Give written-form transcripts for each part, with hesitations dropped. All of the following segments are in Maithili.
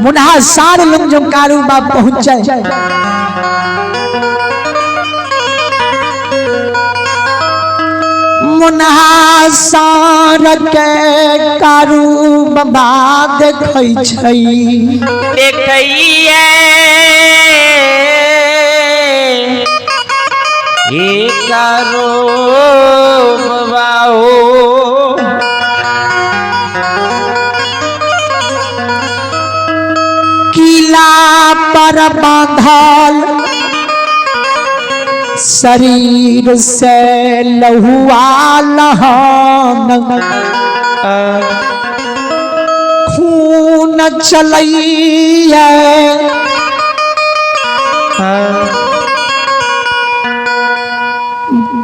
मुन्हा सार लंग जो कारू बाप पहुंचे। मुन्हा सार के कारू बाबा देखै छै, देखैये कारो बाबा हो। किला पर बांधल शरीर से लहुआ लहान, खून चलैया।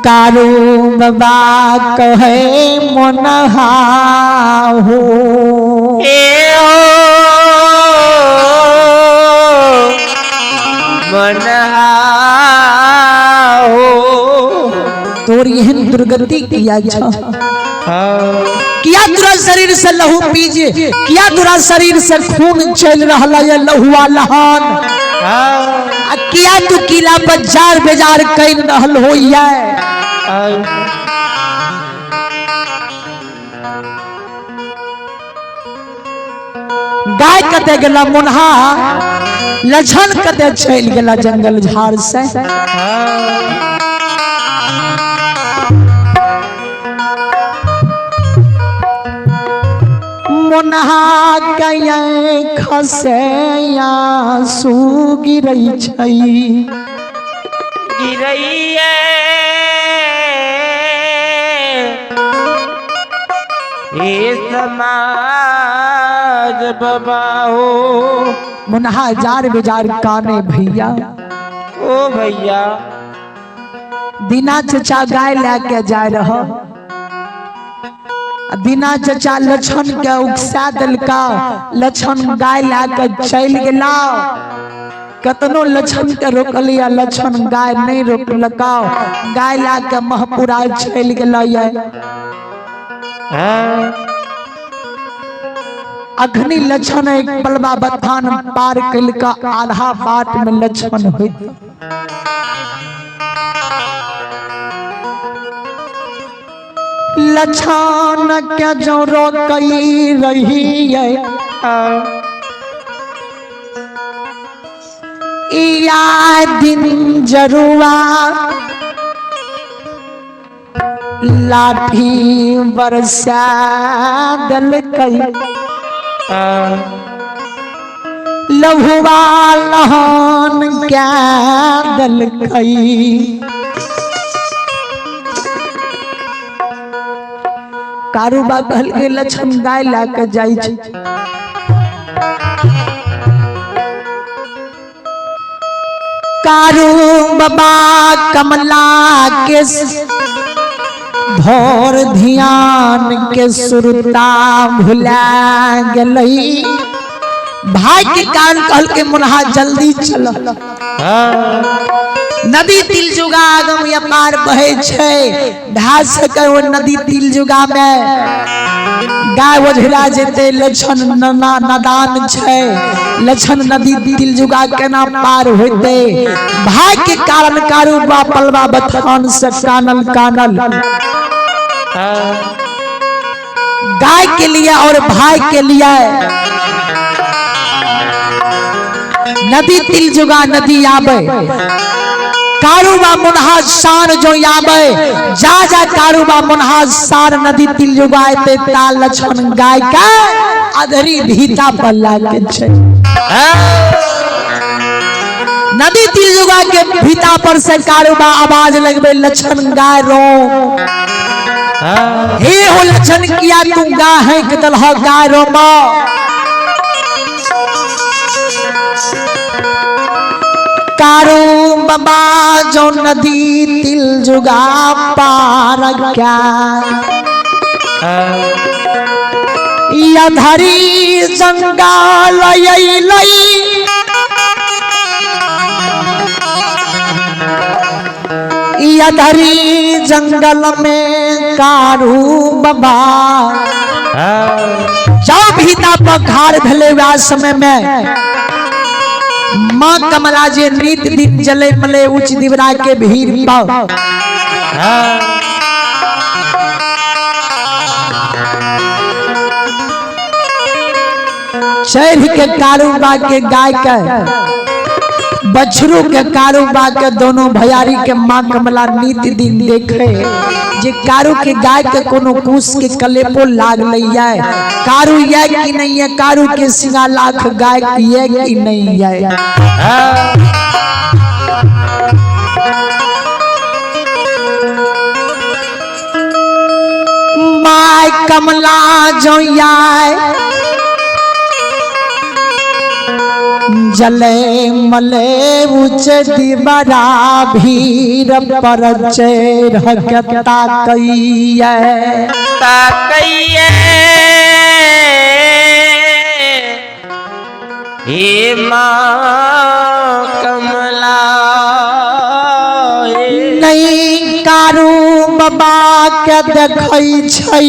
कारू बाबा कहे मोनहा हो, ए ओ मनहा हो। तोर एहन दुर्गति किया छ, किया तोरा शरीर से लहू पीजे, किया तोरा शरीर से खून चल रहा है लहुआ लहान, आ किया तू किला पर जार बेजार कर रहल होइए। गाय कते गेला मुन्हा, लछन कते चल गेला जंगल झाड़ से। मुन्हा के खसे आंसू गिरै छै, गिरैये हे समाज बाबा हो। मुन्हा जार बेजार काने भैया। ओ भैया दीना चचा गाय लेके जाय रह, दीना चचा लछन के उकसा दिलका, लछन गाय लेके चल गेला। कतनो लछन के रोकलिया, लछन गाय नहीं रोकलका, गाय लेके महपुरा चल गेला। अखनी लछन एक पलवा बथान पार कलका, आधा बाट में लछन होइत। लछन के जो रोकई रही है, या दिन जरुआ लाठी बरसा दलकई, लहुआ लहान क्या दलकई। कारूबा कहल के लछन गाय लाके जाय छै। कारू बाबा कमला के भोर ध्यान के सुरता भुला गेलई। भाई के कान कहल के मुन्हा जल्दी चल, नदी तिलजुगा आगम या पार बहे छै, भा सके वो नदी तिलजुगा में गाय ओझरा जेते। लछन नदान छै, लछन नदी तिलजुगा केना पार होते। भाई के कारण कारू बा पलवा बथान से कानल कानल गाय के लिए और भाई के लिए नदी तिलजुगा नदी आवे। कारूबा मुन्हा शान जो आवे, जा जा कारूबा मुन्हा शान नदी तिलजुगा आते ता लछन गाय का अधरी भीता पर लागे छै। नदी तिलजुगा के भीता पर से कारूबा आवाज लगबे लछन गाय रो, हे हो लछन किया तू गा है कतल हो गाय रो मां। कारू बाबा जो नदी तिलजुगा पार क्या, या धरी जंगाल लई, या धरी जंगल में कारू बाबा। हाँ। जाओ भीता पर घार भेले वह समय में माँ कमला जे नित दिन जले मले उच्च दिवरा के भीड़ पाओ। हाँ। चढ़ के कारूबा के गाय के बछरू के कारूबा के दोनों भैयारी के माँ कमला नित दिन देखे जे कारू के गाय के कोनो कुश के कलेपो लाग लैया, कारू ये कि नहीं है, कारू के सिंगा लाख गाय ये कि नहीं है। हाँ। My कमला जो आए जले मले उच्च दिबरा भीर पर चढ़ के ताकैया ताकैये हे माँ कमला नहीं कारू बाबा के देखै छै,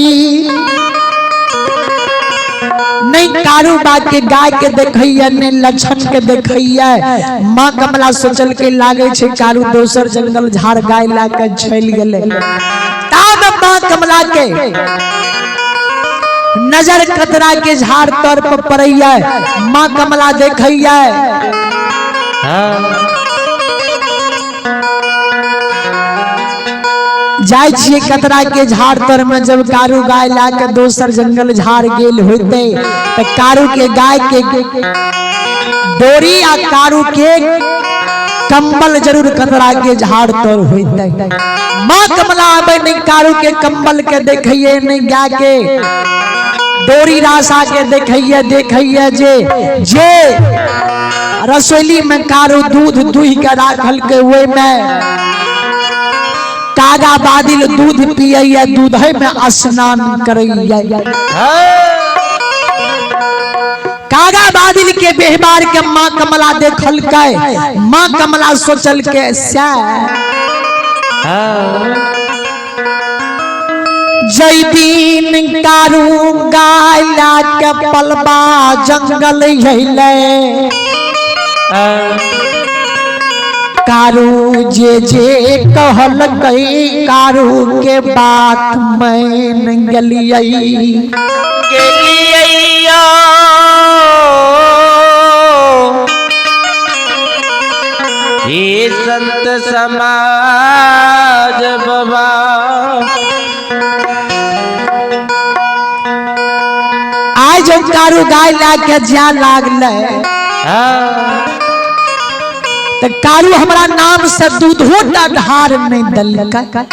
नहीं कारू बा के गाय के देखैया, नहीं लक्षण के देखैया। माँ कमला सोचल के लागे छै कारू दोसर जंगल झाड़ गाय ला के चल गेले। तब माँ कमला के नजर कतरा के झाड़ तर पर पड़ैया, माँ कमला देखैया। हाँ। जाय छियै कतरा के झाड़ तर में जब कारू गाय ला के दोसर जंगल झाड़ गेल होते त कारू के गाय के डोरी आ कारू के कंबल जरूर कतरा के झाड़ तर होते। माँ कमला आबे नहीं कारू के कंबल के देखिए, नहीं गाय के डोरी रासा के देखिए, देखिए जे जे रसोई में कारू दूध दुही के राखल के ओय में कागा बादिल दूध पियैया, दूध में स्नान करैया। कागा बादिल के व्यवहार के माँ कमला देखलकै, माँ कमला सोचल के जय दिन कारू गाय ला के पलबा जंगल अइलै, कारू जे जे कहलकै कारू के बात मान गेलियै। गेलियै हे संत समाज बाबा। आज जो कारू गाय ला के जा लागलै त कारू हमरा नाम से दूधो टा ढार नहीं दलकै।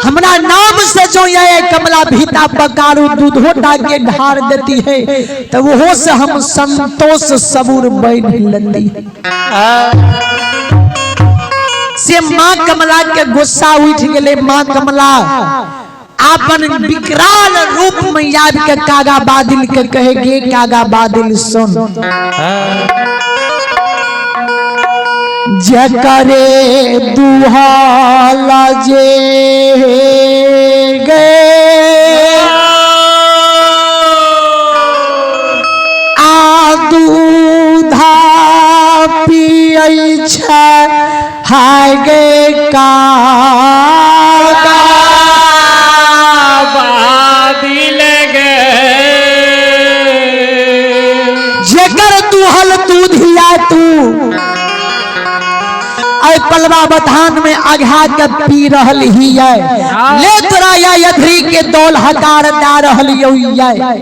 हमरा नाम से जो ये कमला भीता पकारू दूधो टा के ढार देती है तो वो से हम संतोष सबूर बन लेती। से माँ कमला के गुस्सा उठ गए। माँ कमला आपन विकराल रूप में याद के कागा बादिल के कहेगे, कागा बादिल सुन, जकरे दुहाला जे गे आ दूधा पियै छै हाय गे कागा बादिल गे, जेकर दुहल दूधिया तू ऐ पलवा बथान में अघा के पी रहल ही है, ले तोरा या यधरी के दौल हकार दा रहल यौ है।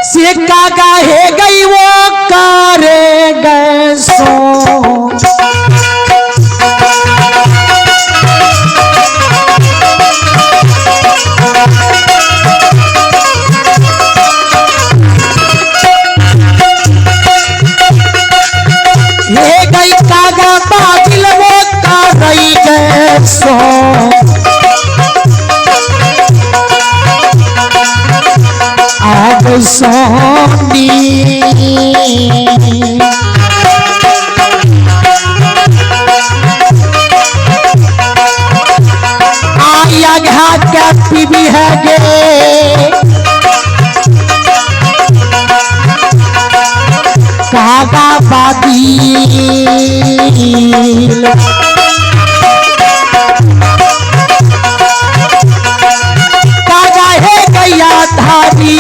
से कागा हे गई वो करे गए सो हे गई कागा बादिल वो करई गए सो। आब सोनी अघा के पीबी है गे। कागा बादील कागा है गैया धारी।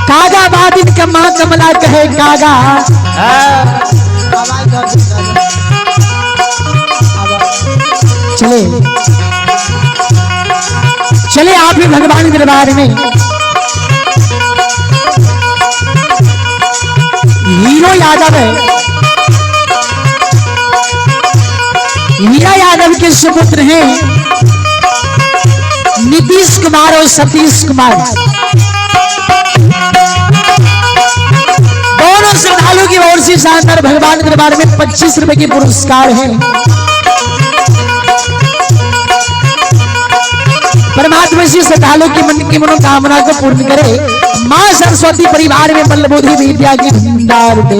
कागा बादिन के माँ कमला कहे कागा। चले चले आप भी भगवान के दरबार में। हीरो यादव है, हीरा यादव के सुपुत्र हैं नीतीश कुमार और सतीश कुमार। दोनों श्रद्धालु की ओर से शानदार भगवान के दरबार में 25 रुपए के पुरस्कार है। परमात्मा श्री श्रद्धालु की मन की मनोकामना को पूर्ण करे। माँ सरस्वती परिवार में बलबुद्धि विद्या की भंडार दे।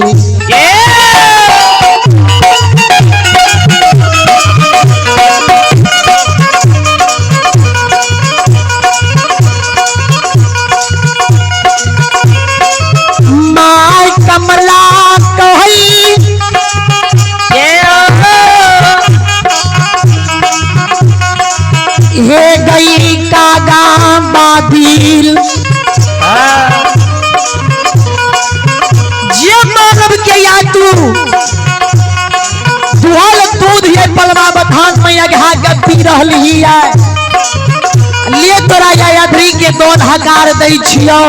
माँ कमला कही हे गई कागा बादिल। जे मानव के या तू दुहल दूध ये पलवा बथान में अघा के पी रहली है। ले तोरा यात्री के दोन हकार दै छियो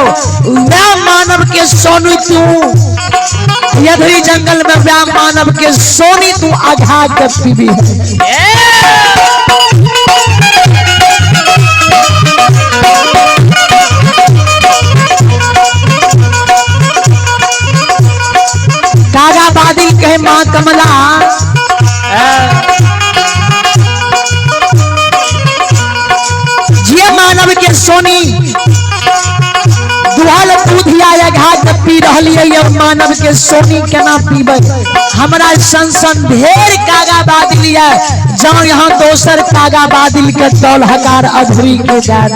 वह मानव के सोनू तू यधरी जंगल में वह मानव के सोनी तू अघा के पीबी है। कागा बादिल कहे माँ कमला जे मानव के सोनी दुहल दूधिया घाट पी रहली है मानव के सोनी केना पीबै। हमरा सन सन ढेर कागा बादिल है जाओ यहाँ दोसर कागा बादिल के दौल हकार अधूरी के जात।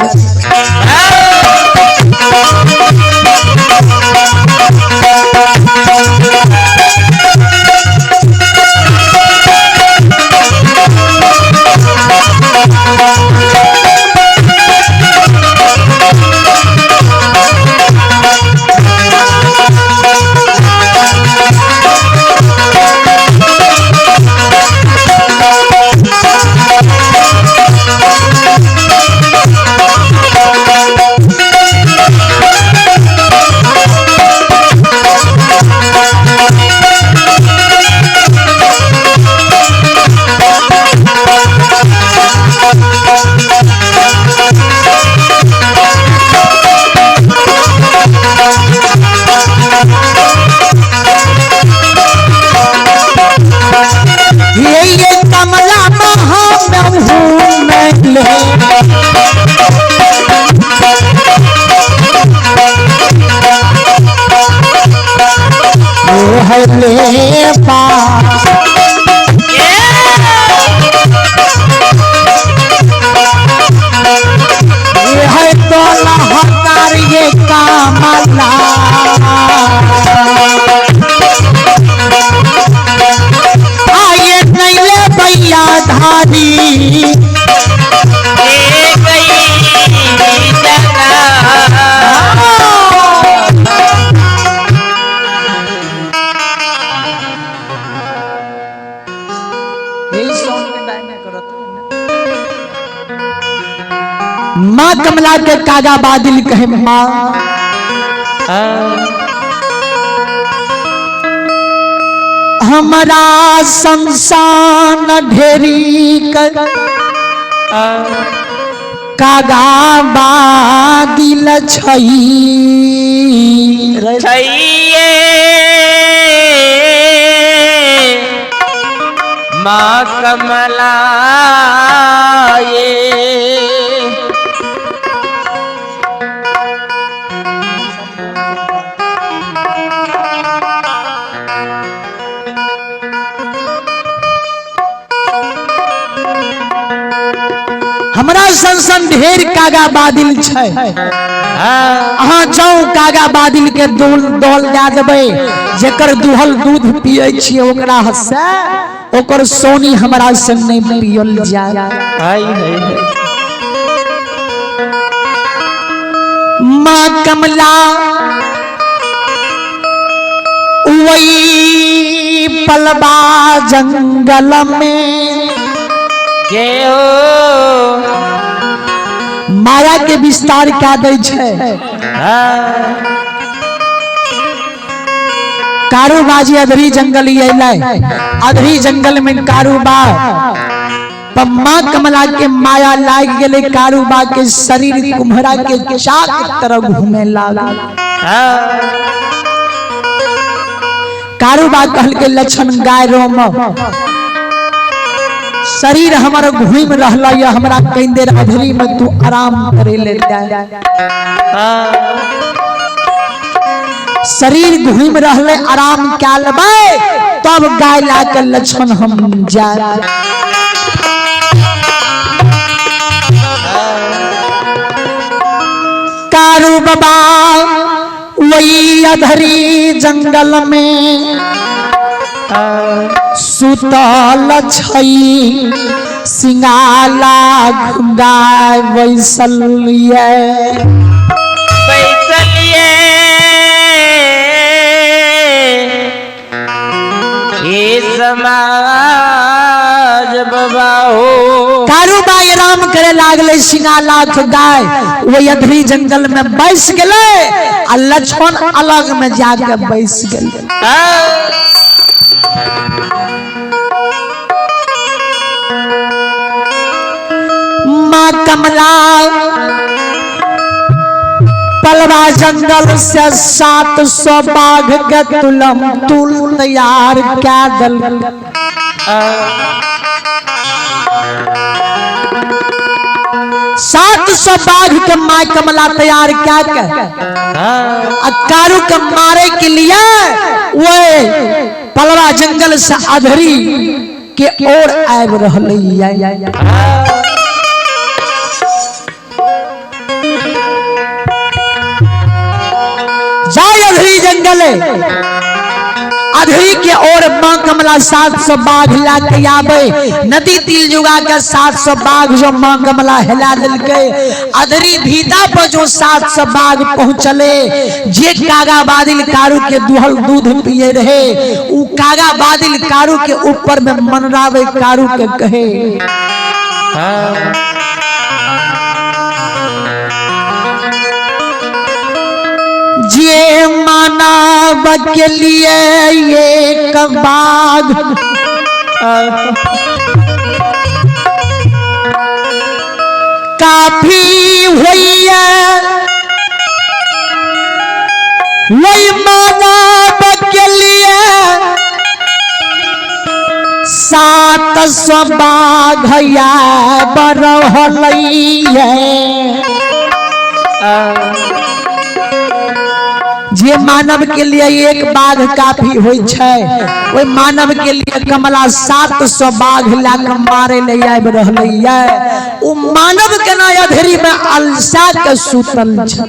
ये कमला महामहू ले। हले पा ये है तोला हकार ये कमला। आये नैले भैया धारी गई जना। माँ कमला के कागा बादल कहे माँ हमारा शमशान ढेरी कर कागा बादिल छई। छैये माँ कमला ये। हमरा संसन ढेर कागा बादिल छै। अहाँ जाउ कागा बादिल के दोल दोल दए देबै, जेकर दुहल दूध पियै छियै ओकरा से ओकर सोनी हमरा से नहीं पियल जाय। हाय हाय। माँ कमला वही पलबा जंगल में के हो माया के विस्तार क्या दै छै। कारूबाजी अधरी जंगल अलै, अधरी जंगल में कारूबार पम्मा कमला के माया लाग गेलै, कारूबा के शरीर कुम्हरा के चाक तरह घूमे लागल। कारूबा कहल के लक्षण गाय रोम शरीर हमर घूम रहल या हमरा कई देर अधरी में तू आराम करे ले दे। शरीर घूम रहले आराम क्या लेबै तब गाय ला के लक्षण हम जाए। कारू बाबा वही अधरी जंगल में सुतल छई, सिंगाला गाय बैसल ये बैसलिए हे समाज बाबा हो। कारूबाई आराम करे लागले, सिंगालाख गाय वही अधरी जंगल में बैस गेलै आ लक्ष्मण अलग में जाके बैस गेलै। माँ कमला पलवा जंगल से 700 बाघ के तुलम तुल तैयार क्या दल। 700 बाघ के माँ कमला तैयार क्या के कारू के मारे के लिए वो पलवा जंगल से अधरी के ओर आबि रहलै। जाय अधरी जंगल अधरी के ओर माँ कमला 700 बाघ ला के आबे, नदी तिल जुगा के 700 बाघ जो माँ कमला हिला दिलकै। अधरी भीता पर जो 700 बाघ पहुंचले, जे कागा बादिल कारू के दुहल दूध पिए रहे उ कागा बादिल कारू के ऊपर में मनरावे कारू के कहे जे मानव के लिए एक बाघ काफी हुई है, वही मानव के लिए 700 बाघ बरहलैया। जे मानव के लिए एक बाघ काफी होई छै, ओहि मानव के लिए कमला 700 बाघ ला के मारे ले आबि रहलैया। ओ मानव के ना अधेरी में अलसा के सुतल छै।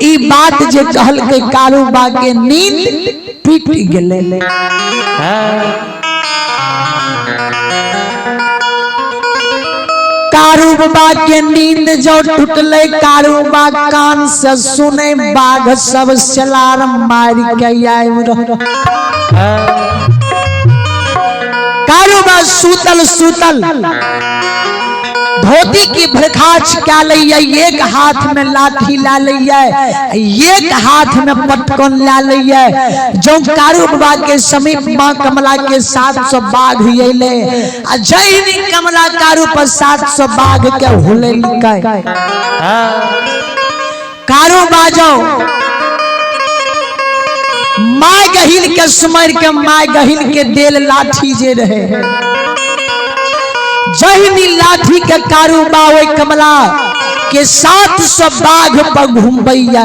ई बात जे कहलकै कारू बा के नींद टूटि गेलै। कारू बाबा के नींद जो टूटले, कारू बाबा कान से सुने बाघ सब सलार मार के आबि रहल। कारू बाबा सुतल सुतल धोती की भरखाच क्या लैया, एक हाथ में लाठी ला लैया, एक हाथ में पटकन ला लैया। जो कारू बाबा के समीप मां कमला के 700 बाघ अयले, आ जैनी कमला कारू पर 700 बाघ के हुले लिकै। कारू बाजो my गहिल के सुमर के my गहिल के देल लाठी जे रहे, जहिनी लाठी के कारू बावे कमला के 700 बाघ पर घूमबैया।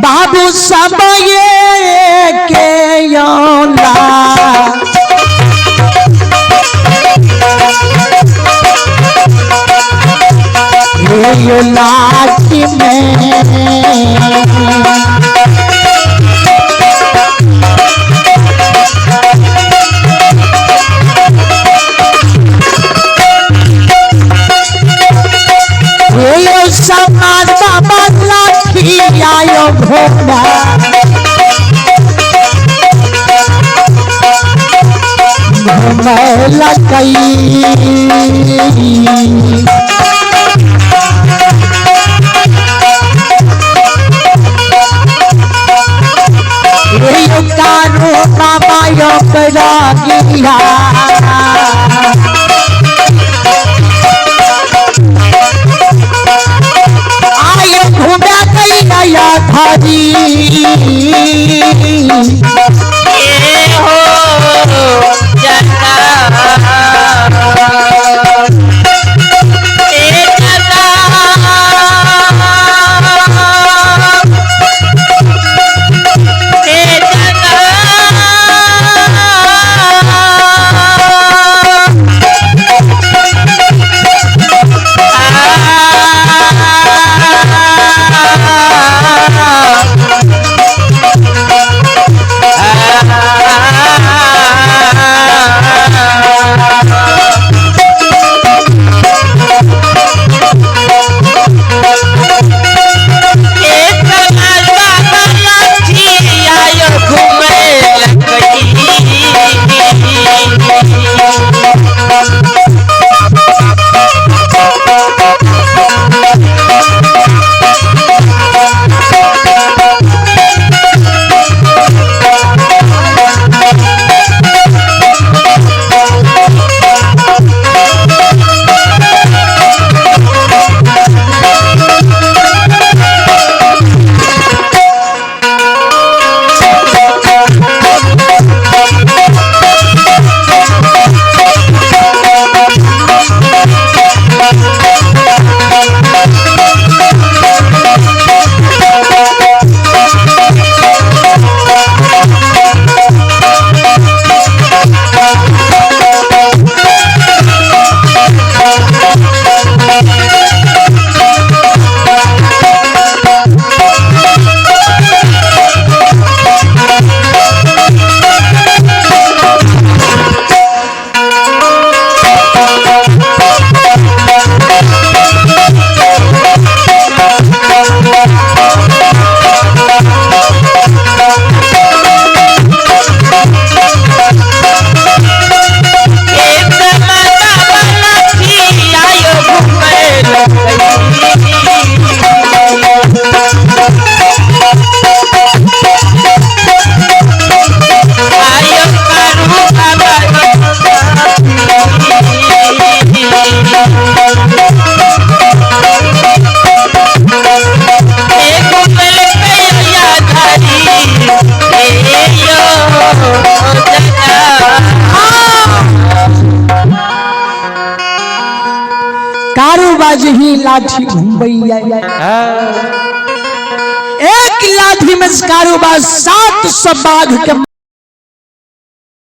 बाबू समय के यौला ये लाठी में समाज बाबा लाठी आयो घोड़ा घुमैला कई। कारू बाबा यो गिया आयो घूमे गई थारी। ए हो जना ए जना ए जना आ कारोबाज ही लाठी घुमबैया। एक लाठी में कारोबार 700 बाघ के।